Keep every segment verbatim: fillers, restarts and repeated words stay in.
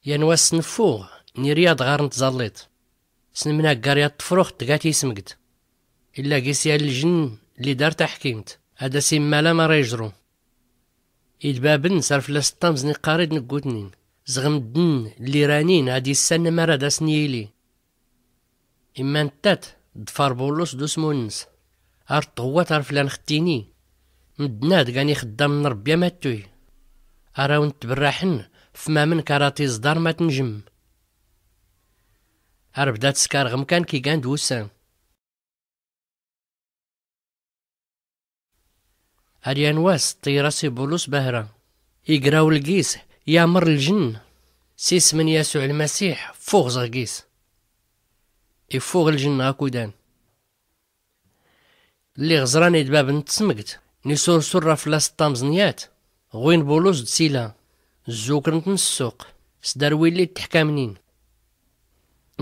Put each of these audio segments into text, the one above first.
Yan wass nffuɣ, niri ad ɣarn tẓalliḍt. Snmnaggar yat tfruxt tga tismgt. Illa gis yan lljnn lli dar taḥkimt, ad as immala mara ijru. Idbabn sar fllas ṭṭamẓn iqqar-id nggutnin, zɣ mddn lli ranin ad issann mara d asn yili. Imma nttat, ḍfar Bulus d usmun-ns. Ar tɣwwat ar fllan xttini. Mddn-ad gan ixddamn n Rbbi amattuy. Ar awn-ttbrraḥn f mamnk ara tiẓḍar ma tnjmm. Ar bdat skar ɣ mkank igan d wussan. Ar yan wass, ṭṭiyr-as i Bulus bahra. Igraw lgis, yamr ljnn. S ism n Yasuɛ Lmasiḥ, ffuɣ zɣ gis. Iffuɣ ljnn ɣ akudan. Lliɣ ẓran idbabn n tsmgt, nisursur ra fllas ṭṭamẓn yat, ɣwin Bulus d Sila, zzukrn-tn s ssuq, s dar willi d tḥkamnin.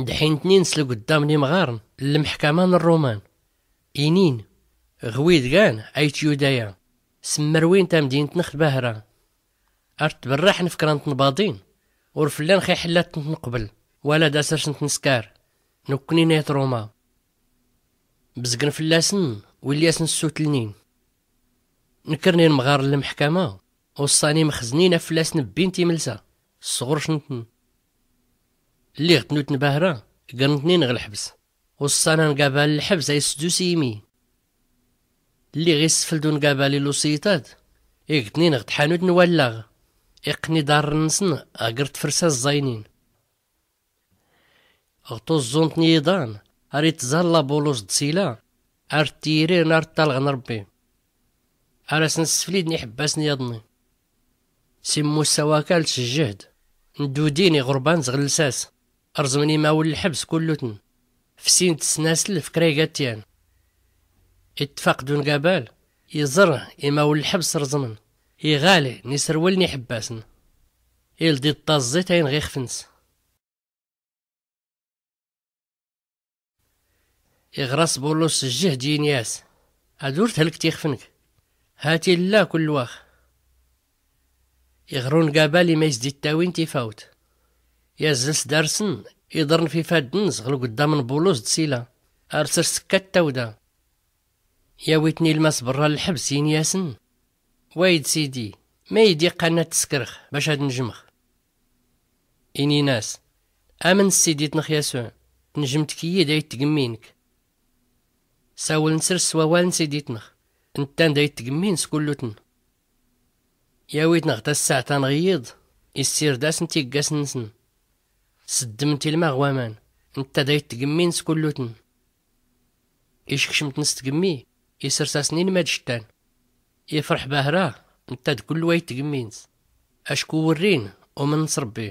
Dḥin-tnin s lgddam n imɣarn n lmḥkama n Rruman. Inin, ɣwid gan ayt Yudaya, smrwin tamdint-nx d bahra. Ar ttbrraḥn f kra n tnbaḍin, ur fllan x iḥllat-ntn qbl, wala d asrs n tnskar, nkknin ayt Ruma. Bzgn fllasn willi asn ssutlnin. Nkren i lmɣar n lmḥkama, uṣṣan imxznin a fllasn bbin timlsa, sɣur-sn-tn. Lliɣ-tnutn bahra, grn-tnin ɣ lḥbs. Uṣṣan angabal n lḥbs a isdus imi. Lliɣ issfld ungabal i luṣiyt-ad, ig-tnin ɣ tḥanut n wallaɣ, iqqn iḍarrn-nsn ɣ gr tfrsa ẓẓaynin. Ɣ tuẓẓunt n yiḍan, ar ittẓalla Bulus d Sila, ar ttiyirirn ar ṭṭalɣ n Rbbi. Ar asn ssflidn iḥbbasn yaḍni. S immussa wakal s jjhd, ndudin iɣurban zɣ llsas, rẓmn imawl lḥbs kullutn, fsin-d ssnasl f kra igatyan. Ittfaq d ungabal, iẓr imawl lḥbs rẓmn, iɣal n isrwln iḥbbasn. Ilḍ iṭṭaẓẓit ayn ɣ ixf-ns. Iɣr-as Bulus s jjhd, ini-as, ad ur thlkt ixf-nk, hat illa kull wax. Iɣr ungabal i ma is-d-ittawin tifawt. Yazzl s dar-sn, iḍrnf ifadn-ns ɣ lgddam n Bulus d Sila, ar srs kkat tawda. Yawi-tn ilmas brra n lḥbs, ini-asn, wayd sidi, mayd iqqann ad tskrx bac ad njmx? Inin-as, amn s Sidi-tnx Yasuɛ, tnjmt kiyyi d ayt tgmmi-nk. Sawln srs s wawal n Sidi-tnx, nttan d ayt tgmmi-ns kullutn. Yawi-tn ɣ tassaɛt anɣ iyyḍ, issird-asn tiggas-nsn. Sddmnt ilma ɣ waman, ntta d ayt tgmmi-ns kullutn. Ickcm-tn s tgmmi, isrs-asn inma d cttan. Ifrḥ bahra, ntta d kull wayt tgmmi-ns. Acku wrrin umnn s Rbbi,